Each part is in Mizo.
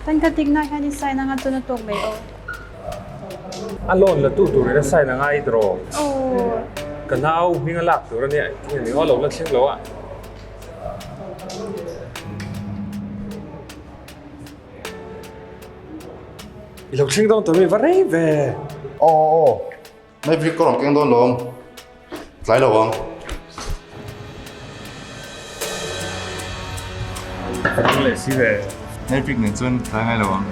Tan ka tikna hian i sign anga chuan a tawk mai aw. A loan la tu turin a sign anga i draw. Aw. Ka nau hming a lak tur a nia engtin nge ni aw lo la thleng lo a. I lo thleng dawn tawh mi va rei ve. Aw aw aw. Maverick ka rawn keng dawn lo ang. Tlai lo ang. Rang leh si ve. Maverick nen chuan tlai ngai lo ang.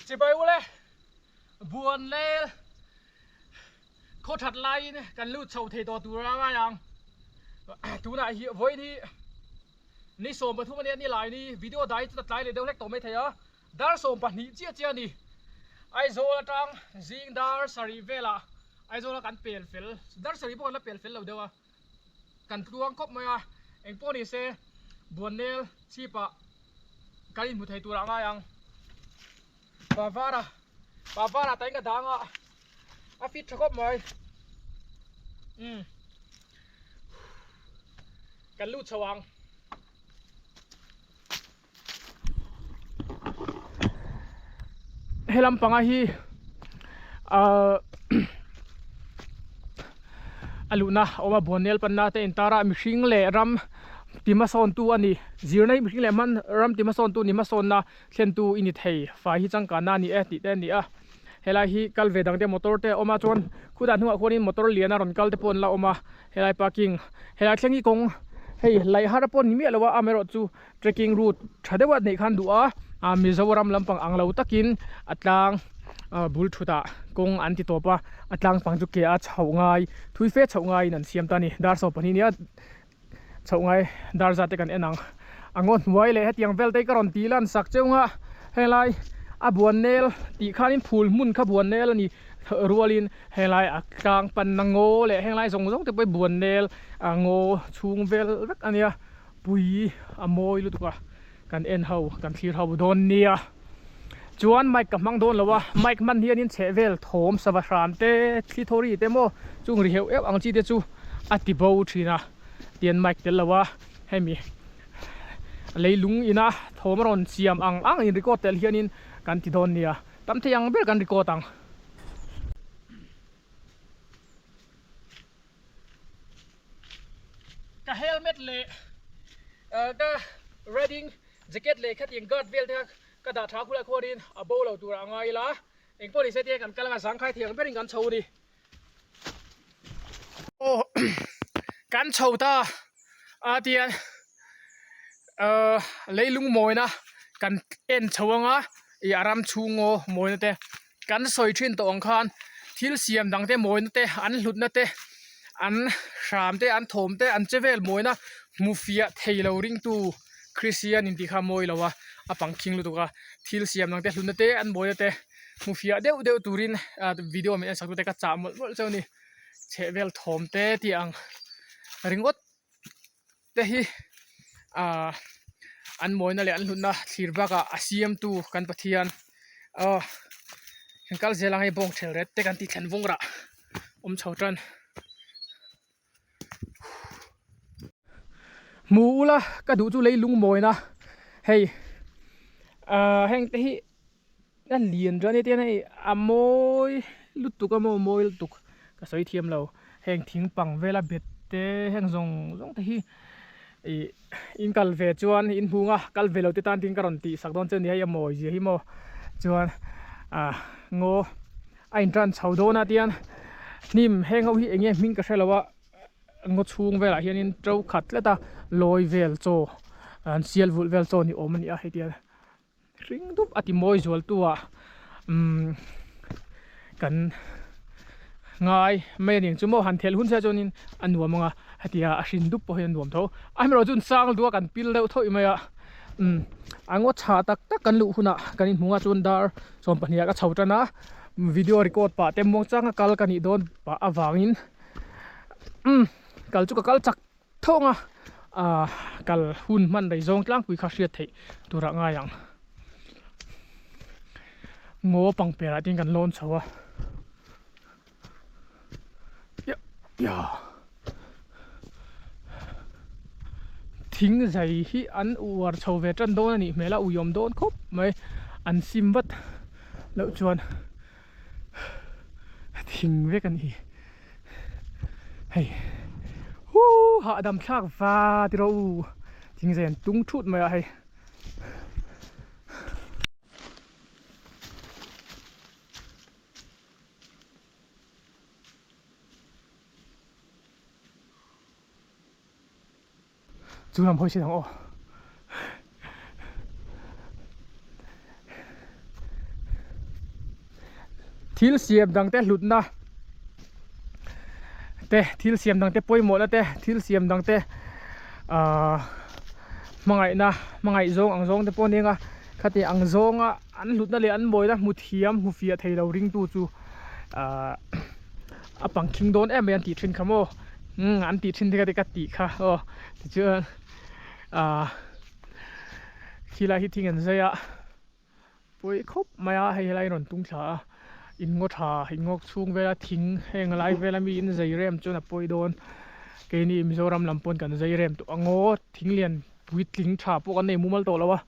Chibai ule buan lel khaw that laiin kan lut chho thei tawh tur a ngai ang tunah hi vawiin hi ni 13 ania ni lai ni video dai chu ta tlai leh deuh hlek tawh mai thei a dar 12 chiah chiah a ni Aizawl atang zing dar sarih velah Aizawl a kan pel fel dar sarih pawh kan la pel fel lo deuh a kan tluang khawp mai a engpawh ni se buannel chhip ah kan inhmu thei tur ah ngai ang. Pavara Pavara tain ka dang a a fit tha khawp mai umm kan lut chho ang helam panga hi ahh a luhna a awm a buannel panna te intar a mihring leh ram ti hmasawntu a ni zirna hi mihring leh hman ram ti hmasawntu ni hmasawnna thlentu i ni thei fai hi changkanna a ni e tih te a ni a helai hi kal ve dang te motor te a awm a chuan khutah hnungah khuanin motor lian a rawn kal te pawh an la awm a helai parking helai thleng hi kawng hei laih har pawh a ni miah lo a amaherawh chu trekking route tha deuh a neih khan duh a ah Mizoram lampang ang lo takin a tlang ah bul thutah kawng an ti tawp a a tlang pang chu ke a chhoh ngai thui fe chhoh ngaiin an siam ta a ni dar 12 nia. Chhoh ngai dar zat te kan en ang a ngaw hnuai leh hetiang vel te hi ka rawn tih lan sak cheu nga helai a buan nel tih khanin phul hmun kha buan nel a ni rualin helai a tlang panna ngaw leh henglai zawng zawng te pawh hi buan nel a ngaw chhung vel vek a nia pui a mawi lutuk a kan en ho kan thlir ho dawn nia chuan mic ka hmang dawn lo a mic hman hianin chheh vel thawm sava hram te thli thawri te maw chung ri heuh heuh ang chi te chu a ti bo thin a tian mic tel lo a hemi leilung ina thawm a rawn siam ang ang in record tel hianin kan ti dawn nia tam thei ang ber kan record ang. Ka helmet leh ka riding jacket leh khatiang guard vel te kha ka dah tha khulai khuanin a bo lo turah a ngai ila engpawh ni se te kan kal anga zangkhai thei ang berin kan chho a ni. Aw kan chho ta a tian ahh leilung mawina kan en chho anga ih a ram chhung aw mawina te kan sawi thin tawh ang khan thil siam dang te mawina te an hlutna te an hram te an thawm te an che vel mawina hmu fiah thei lo ringtu Christian in tih kha a mawi lo a a pang khing lutuk a thil siam dang te hlutna te an mawina te hmu fiah deuh deuh turin ah video min en sak tu te ka chah mawlh mawlh cheu a ni chheh vel thawm te tih ang ringawt te hi ah an mawina leh an hlutna thlir bakah a siamtu kan Pathian aw kan kal zel ang hei bawng ṭhel ret te kan tih thlen vawng rah awm chho tan hmu ula ka duh chu leilung mawina hei ah heng te hi a lian ṭan e tian hei a mawi lutuk a maw mawi lutuk ka sawi thiam lo heng thing pang vela bet te heng zawng zawng te hi ih in kal ve chuan in hmu ang a kal ve lo te tan tin ka rawn tih sak dawn che a ni hei a mawi zia hi maw chuan ah ngaw a in tan chho dawn a tian hnim heng ho hi eng nge hming ka hre lo a ngaw chhung velah hianin to khat tlat a lawi vel chaw an sial vulh vel chaw ni awm a ni a hei tian. Hring dup a ti mawi zual tu ah umm kan ngai mai a ni ang chu maw han thelh hun se chuanin a nuam ang a hetia a hrin dup pawh hi a nuam tho amaherawhchu chu sang duh a kan pil deuh thawih mai a. Umm a ngaw tha tak tak kan luh hunah kan inhmung a chuan dar sawmpahnih ah ka chho tan a video record pah te muang changa kal ka nih dawn pah avangin umm kal chu ka kal chak thawng a ah kal hun hman rei zawng tlangpui kha hriat theih turah ngai ang ngaw pangper ah tin kan lawn chho a Thing zai hi an uar chho ve tan dawn a nih hmel a uiawm dawn khawp mai an sim vat loh chuan thing vek a ni hei huuu hahdam thlak va ti rawh u thing zai an tung thut mai a hei. Chu lam hawi si ang aw. Thil siam dang te hlutna te thil siam dang te pawimawhna te thil siam dang te ahh hmangaihna hmangaih zawng ang zawng te pawh a ni ang a khati ang zawnga An hlutna leh an mawina hmu thiam hmu fiah thei lo ringtu chu ahh a pangkhing dawn em mai an tih thin kha maw umm an tih thin te kha ka tih kha aw tichuan ahh khilai hi thing an zai a pawi khawp mai a hei helai rawn tung thla a in ngaw tha in ngaw chhung vela thing heng lai vela mi in zai rem chuan a pawi dawn keini Mizoram lam pawn kan zai rem tawh ang aw thing lian puitling tha pawh kan nei mumal tawh lo a.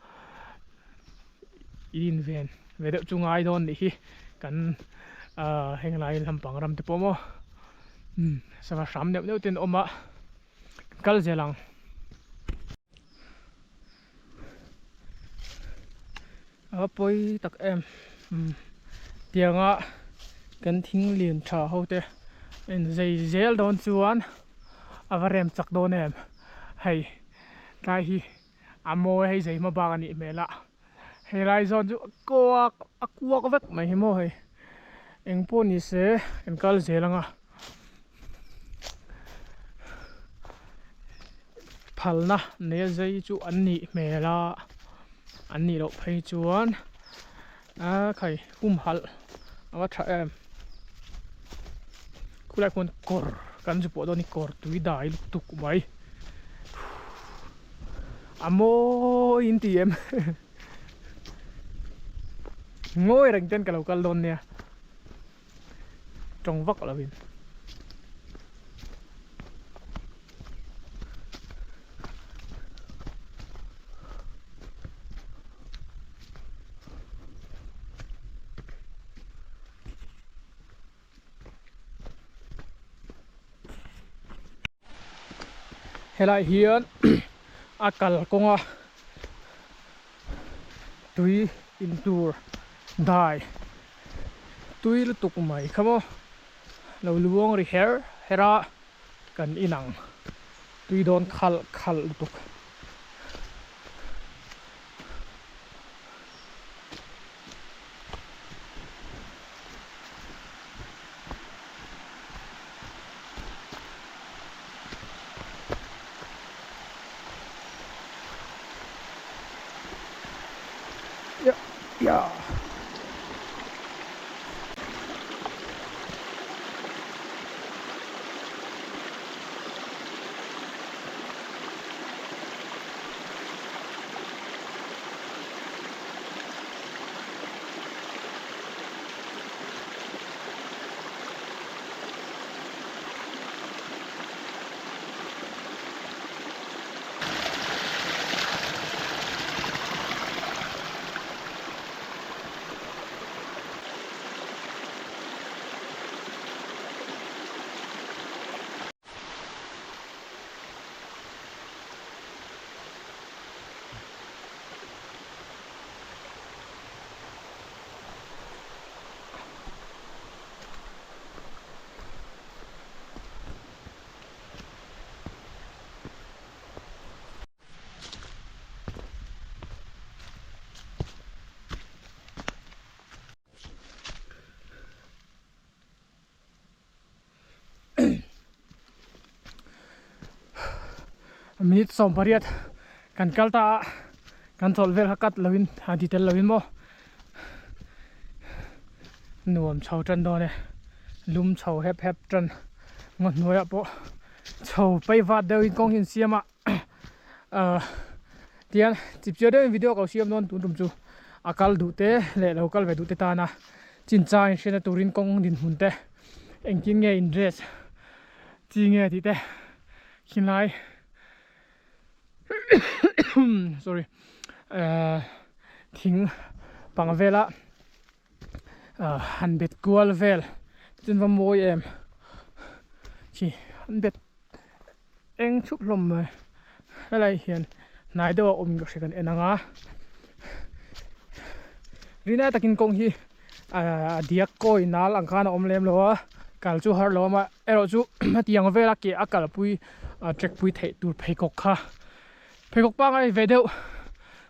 In ven ve deuh chu ngai dawn nih hi kan ahh heng lai lampang ram te pawh maw umm sava hram neuh neuh te an awm a kal zel ang. A pawi tak em umm tianga kan thing lian tha ho te en zei zel dawn chuan a va rem chak dawn em hei tlai hi. A mawi hei zei hma bak a nih hmel a helai zawn chu kuak a kuak vek mai hi maw hei eng pawh ni se kan kal zel ang a phalna nei a zei chu an nih hmel a an nih loh phei chuan a khai humhalh a va tha em khulai khuan kawr kan zu pawh dawn a ni kawr tui dai lutuk mai. A mawi in ti em ngawi reng ten ka lo kal dawn nia tawng vak lo in. Helai hian a kalkawnga tui in tur dai tui lutuk mai kha maw lo luang ri her her a kan inang tui dawn khalh khalh lutuk. Minute 18 kan kal ta a Kan chawlh vel kha cut loin a ti tel loin maw nuam chho tan dawn e lum chho hep hep tan ngaw hnuaiah pawh chho pei vat deuhin kawng hi an siam a ahh tihian chipchiar deuhin video ka lo siam dawn tun tum chu a kal duh te leh lo kal ve duh te tana chinchang inhriatna turin kawng dinhmun te engtin nge in dress chi nge tih te khilai. Sorry eh thing pang vela ah han bet kual vel chuan va mawi em khi an bet eng thup hlawm mai helai hian hnai deuh a awm ka hria kan en ang a rinai takin kawng hi ah diak kawi nal ang khan a awm lem lo a kal chu har lo a erawh chu hetiang vela ke a kalpui a trek pui theih tur pheikhawk kha pheikhawk pangngai ve deuh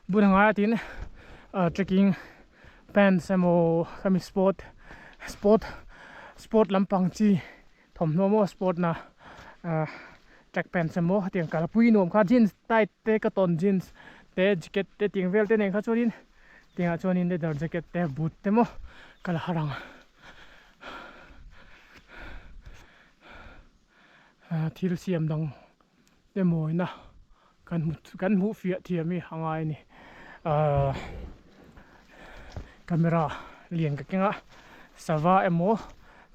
bun a ngai a tin ah trekking pants emaw khami sport sport sport lampang chi thawmhnaw maw sport na ah track pants emaw hetiang kalpui nuam kha jeans tight te cotton jeans te jacket te tiang vel te nen kha chuanin tiangah chuanin leather jacket te boot te maw kal har ang. Thil siam dang te mawina kan hmu kan hmuh fiah thiam hi a ngai a ni ahh camera lian ka keng a sava emaw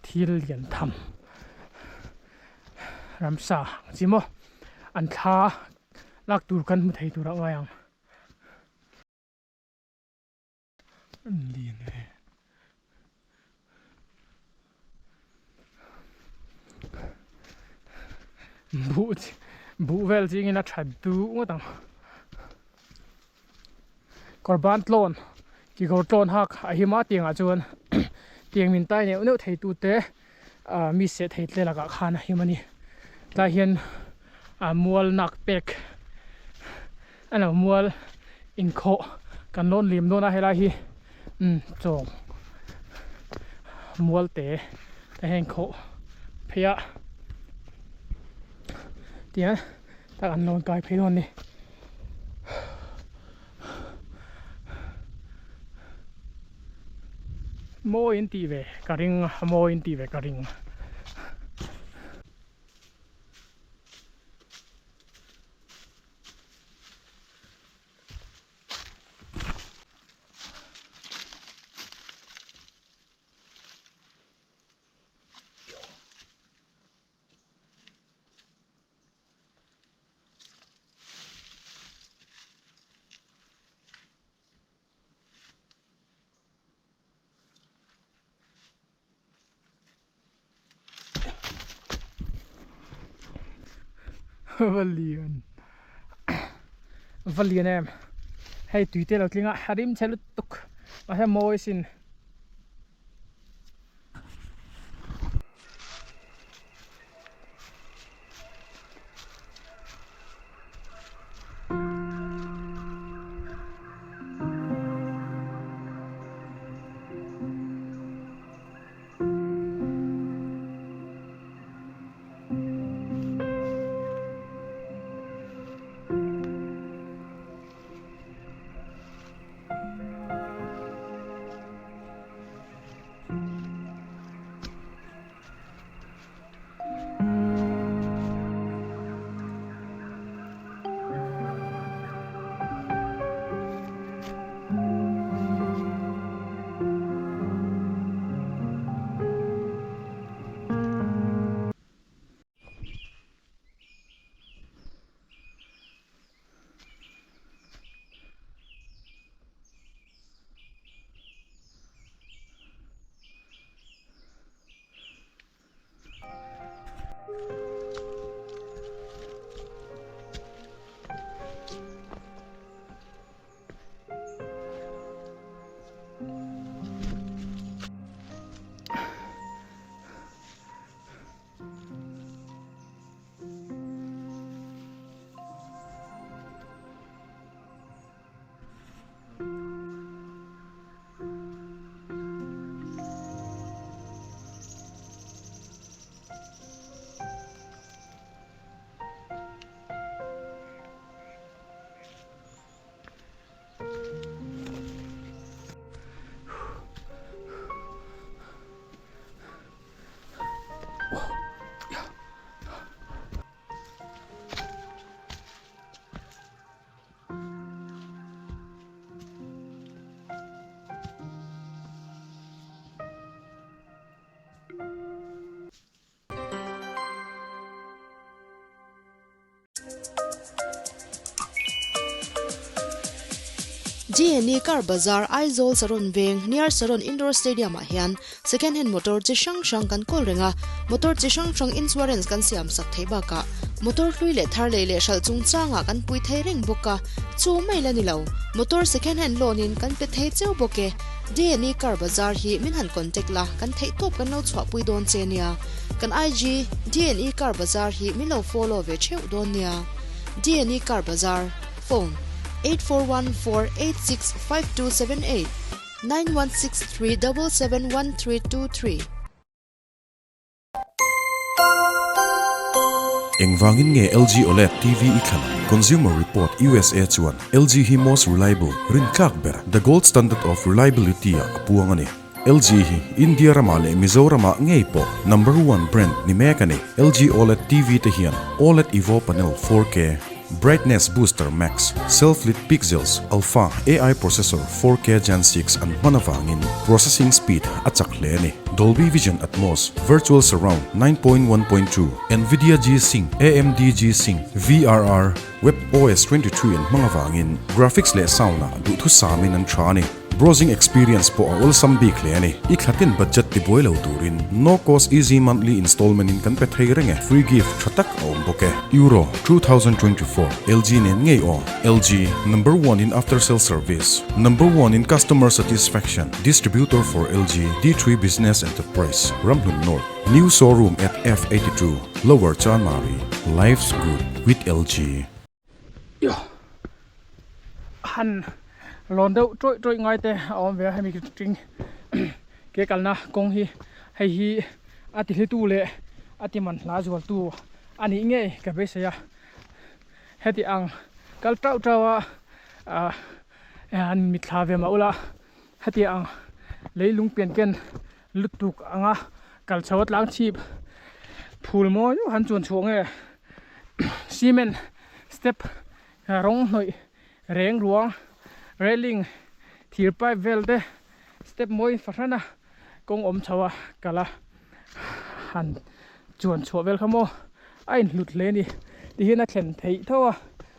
thil lian tham ramsa ang chi maw an thla lak tur kan hmu thei tur a ngai ang. Lian ve. Buh buh vel chingin a that duh ngawt ang. Kawr ban tlawn kekawr tlawn hak a him a tiangah chuan tiang min tai neuh neuh thei tu te ah mi seh thei te lakah khan a him a ni. Tlai hian ah mual nak pek a lo mual inkhawh kan lawn lim dawn a helai hi umm chawng mual te te heng khawh phei a tihian tak an lawn kai phei dawn a ni. Mawi in tih ve ka ring a mawi in tih ve ka ring. Va lian va lian em hei tui te lo tling a a rim chhe lutuk mahse mawi sin. GNE Car Bazar Aizawl Saron Veng near Saron Indoor Stadium ah hian second hand motor chi hrang hrang kan kawl reng a, motor chi hrang hrang insurance kan siam sak theih bakah motor hlui leh thar lei leh hralh chungchangah kan pui thei reng bawk a, chu mai la ni lo, motor second hand loan in kan pe thei cheu bawk e. DNE Car Bazar hi min han contact la, kan theih tawp kan lo chhuahpui dawn che nia. Kan IG DNE Car Bazar hi min lo follow ve theuh dawn nia. DNE Car Bazar, Phone, 8414865278, 9163771323. Engvangin nge LG OLED TV i thlan ang? Consumer Report usa chuan LG hi most reliable, rintlak ber, the gold standard of reliability ah a puang a ni. LG hi India ramah leh Mizoramah ngei pawh number one brand ni mek a ni. LG OLED TV te hian OLED Evo panel 4K, Brightness Booster Max, Self-Lit Pixels, Alpha AI Processor 4K Gen 6 an hman avangin processing speed a chak hle a ni. Dolby Vision Atmos, Virtual Surround 9.1.2, Nvidia G-Sync, AMD G-Sync, VRR, WebOS 23 an hmang avangin graphics leh sound-ah duhthusamin an tha a ni. Browsing experience pawh a awlsam bik hle a ni. I thlatin budget ti buai lo turin no cost easy monthly installment in kan pe thei reng e. Free gift tha tak a awm bawk e. Euro 2024 LG nen ngei aw. LG, number one in after sale service, number one in customer satisfaction, distributor for LG, D3 Business Enterprise, Ramhlun North, new showroom at F82, Lower Chanmari, life's good with LG. Han lawn deuh tawih tawih ngai te a awm ve a hemi ting ke kalna kawng hi hei hi a ti hlitu leh a ti man hla zual tu a nih ngei ka beisei a heti ang kal tauh tauh a ah an mitthla ve mah ula heti ang leilung pian ken lutuk anga kal chho a tlang chhip phul mawi deuh han chuan chhuah nge cement step rawng hnawih reng ruang railing thir pipe vel te step mawi fahran a kawng awm chho a kal a han chuan chhuah vel kha maw a inhlut hle a ni tihian a thlen theih tho a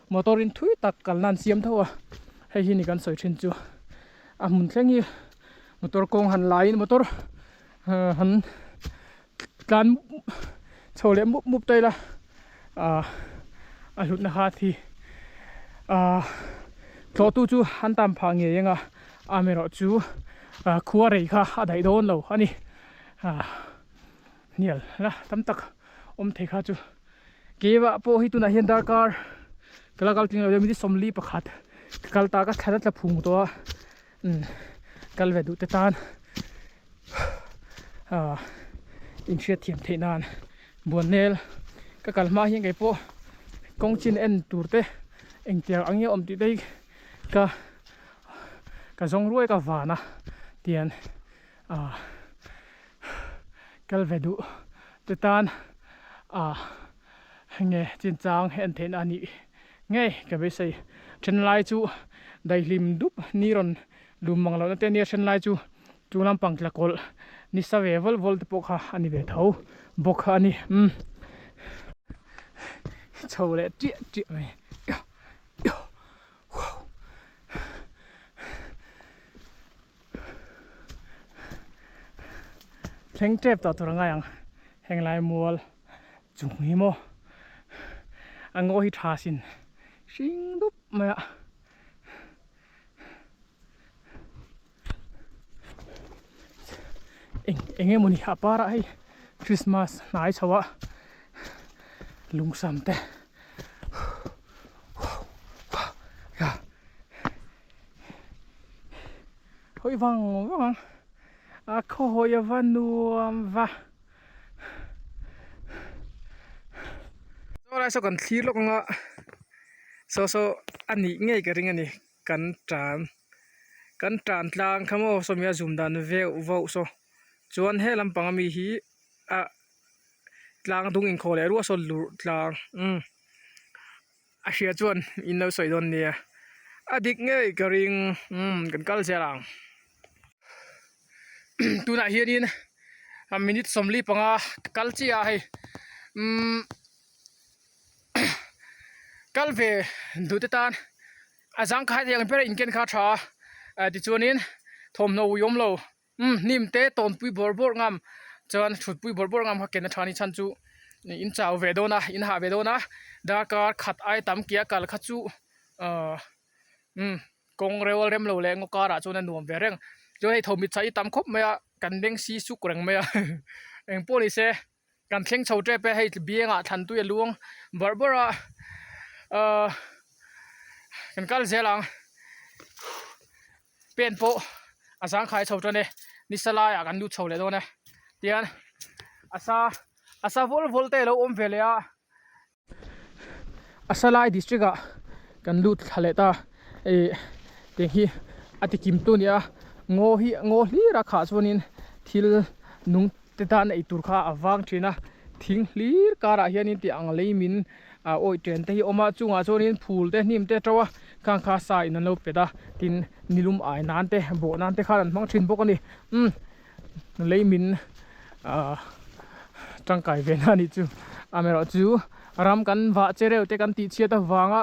motor in thui tak kalna an siam tho a hei hi ni kan sawi thin chu a hmun thleng hi motor kawng han laiin motor han tlan chho leh mup mup ta ila ah a hlutna kha thi ah tlawhtu chu an tam phah ngei ang a amaherawh chu ah khua rei kha a daih dawn lo a ni ah hnial la tam tak awm thei kha chu keimah pawh hi tunah hian darkar ka la kal tling lo deuh minute 41 ka kal ta ka thlan a tla phung tawh a. Umm kal ve duh te tan ah inhriat thiam theih nan buannel ka kal hma hian kei pawh kawng chin en tur te engtiang ang nge awm tih te hi ka ka zawng ruai ka van a tian ah kal ve duh te tan ah nge chinchang en theih na a nih. Ngei ka beisei then lai chu daihlim dup ni rawn lum mang lohna te ania then lai chu chu lampang tla kawlh ni sa ve vawl vawl te pawh kha a ni ve tho bawk a ni umm chho leh chiah chiah mai thleng tep tawh tur a ngai ang heng lai mual. Chung hi maw a ngaw hi tha sin hring dup mai a eng eng emawni a parah hei christmas hnai chho a lungsam te hawi vang vang ang a khawhawi a va nuam va. Saw lai saw kan thlir lawk anga saw saw a nih ngei ka ring a ni kan tan kan tan tlang kha maw sawmi a zum dan veuh vauh saw chuan he lampang ami hi ah tlang dung inkhawh leh ruah saw lurh tlang umm a hria chuan in lo sawi dawn nia a dik ngei ka ring umm kan kal zel ang. Tunah hianin a minute 45 ka kal chiah a hei umm. Kal ve duh te tan a zangkhai thei ang ber a inken kha a tha a tichuanin thawmhnaw ui awm lo umm hnim te tawnpui bawrh bawrh ngam chuan thutpui bawrh bawrh ngam kha ken a tha a ni chhan chu in chau ve dawn a in hah ve dawn a darkar khat ai tam kia kal kha chu ahh umm kawng reual rem lo leh ngaw karah chuan a nuam ve reng chuan hei thawmhnaw chah hi tam khawp mai a kan beng si suk reng mai a engpawh ni se. Kan thleng chho tep e hei biangah thlan tui a luang bawrh bawrh a ahh kan kal zel ang pen pawh a zangkhai chho tan e nisa laiah kan lut chho leh dawn e tian a sa a sa vawl vawl te alo awm ve leh a. A salai district ah kan lut thla leh ta ih tiang hi a ti kim tu a ni a ngaw hi ngaw hlir a khah chuanin thil nung te tan ei tur kha a vang thin a thing hlir karah hianin tih ang lei min ah awih chen te hi a awm a chungah chuanin phul te hnim te a to a khang kha sa in an lo pet a tin nilum ai nan te bawh nan te khan an hmang thin bawk a ni umm. Lei min ah tangkai ve na anih chu amaherawh chu ram kan vah che reuh te kan tih chhiat avanga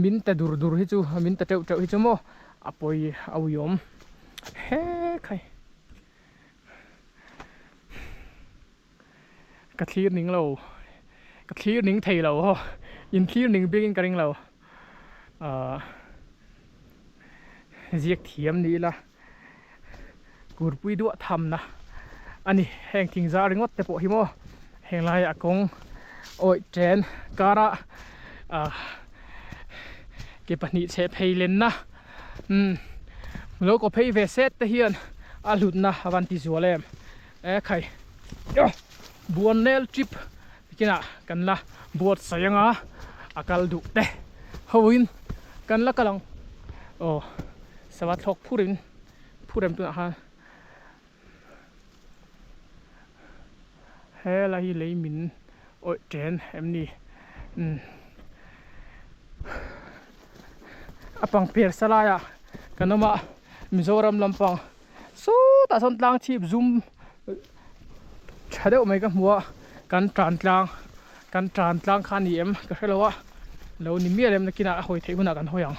min ta dur dur hi chu min ta teuh teuh hi chu maw a pawi a uiawm he khai ka thlir ning lo ka thlir ning thei lo haw in thlir ning bik in ka ring lo ah ziak thiam ni ila. Kurpui duah thamna a ni heng thing zar ringawt te pawh hi maw heng laiah kawng awih chen karah ah ke pahnih chheh phei lenna umm lo kaw phei ve set te hian a hlutna a van ti zual em e khai buannel trip Kinah kan la buatsaih anga a kal duh te hoin kan la kal ang aw sava thlawk phurin phur em tunah khan helai hi lei min awih chen em ni umm a pangper sa laiah kan awm a Mizoram lampang sawtah sawn tlang chhip zum tha deuh mai ka hmu a kan tan tlang kan tan tlang kha a ni em ka hrelo a lo ni mial em nakinah a hawi theih hunah kan hawi ang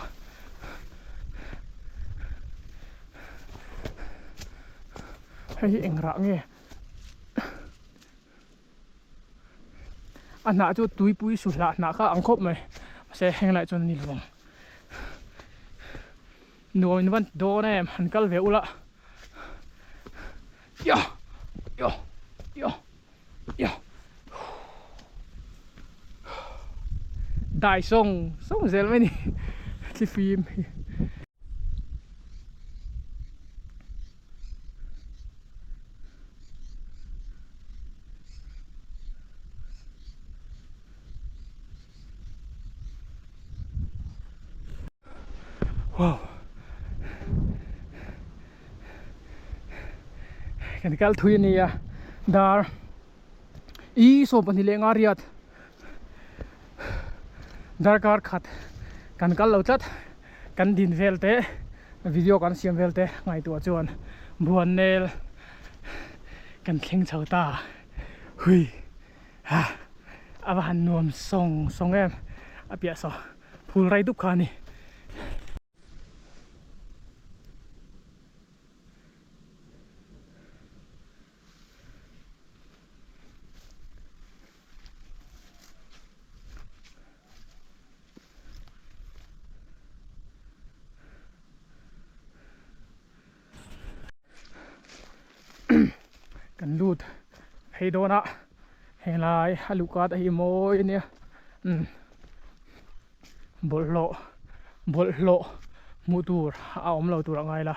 hei hi eng rah nge a hnah chu tuipui su hlah hnah kha ang khawp mai mahse heng lai chuan a ni lo ang. Nuam in van ti dawn em han kal ve ula yo yo yo yo dai sawng sawng zel mai ni thlifim hi. Wow. Kan kal thui a nia dar i 12 leh nga riat darkar khat kan kal lo tlat kan din vel te video kan siam vel te ngaihtuah chuan buan nel kan thleng chho ta hui ha a va han nuam sawng sawng em a piah saw phul rai dup kha a ni. Kan lut phei dawn a helai a luh kat a hi mawi a nia umm bawlhhlawh bawlhhlawh hmuh tur a awm lo tur a ngai la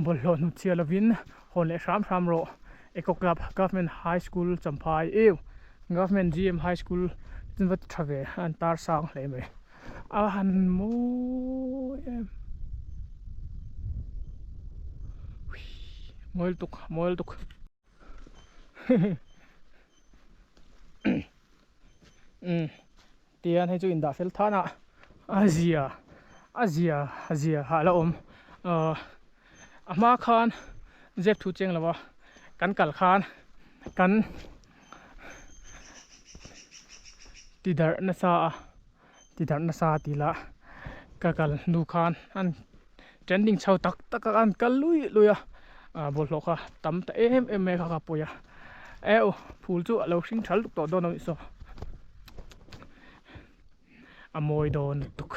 bawlhhlawh hnut chhiah lovin hawn leh hram hram rawh eco club government high school champhai eu government gm high school chu va tha ve a an tar sang hle mai. A han mawi em mawi lutuk mawi lutuk umm tihian hei chu indah fel than a a zia a zia a zia hah la awm ahh a hma khan zep thu cheng lo a kan kal khan kan ti darh nasa a. Ti darh nasa tih lah ka kal hnu khan an trending chho tak tak a an kal lui lui a ah bawlhhlawh kha tam ta em em mai kha ka pawi a eh aw phul chu a lo hring tha lutuk tawh dawn a nih saw a mawi dawn lutuk.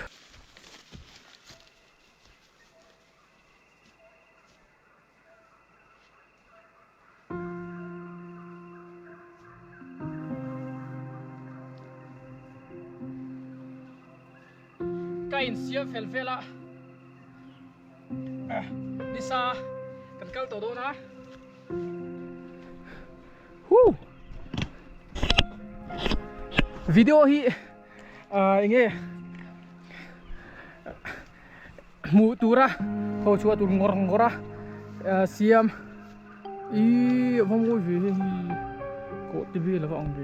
Ka insiam fel vel a nisa kan kal tawh dawn a huh video hi ah enge hmuh tura tho chhuah tur ngawr ngawr a siam ihh a va mawi ve hei hi kawh te vel a va ang ve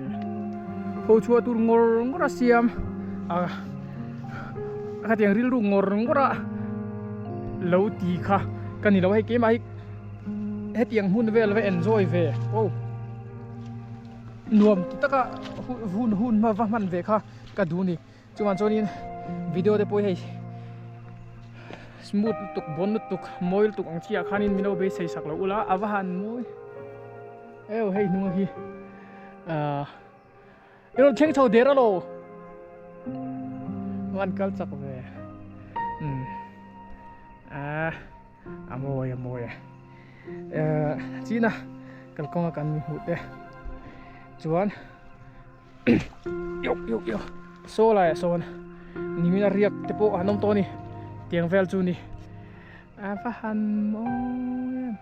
tho chhuah tur ngawr ngawr a siam a khatiang rilru ngawr ngawr a lo ti kha ka ni lo hei keimah hi hetiang hmun vel va enjoy ve oh nuam ti taka hun hun va hman ve kha ka duh a ni. Chuan chuanin video te pawh hi hei smooth lutuk bawn lutuk mawi lutuk ang chiah khanin min lo beisei sak lo ula a va han mawi eu hei hnunga hi ahh i rawn thleng chho der alo van kal chak ve umm ahh a mawi a mawi ehh china kalkawnga kan mi hmuh te chuan. Yo yo yo saw laiah sawn nimin a riak te pawh an awm tawh a ni tiang vel chu ni a va han mawi em.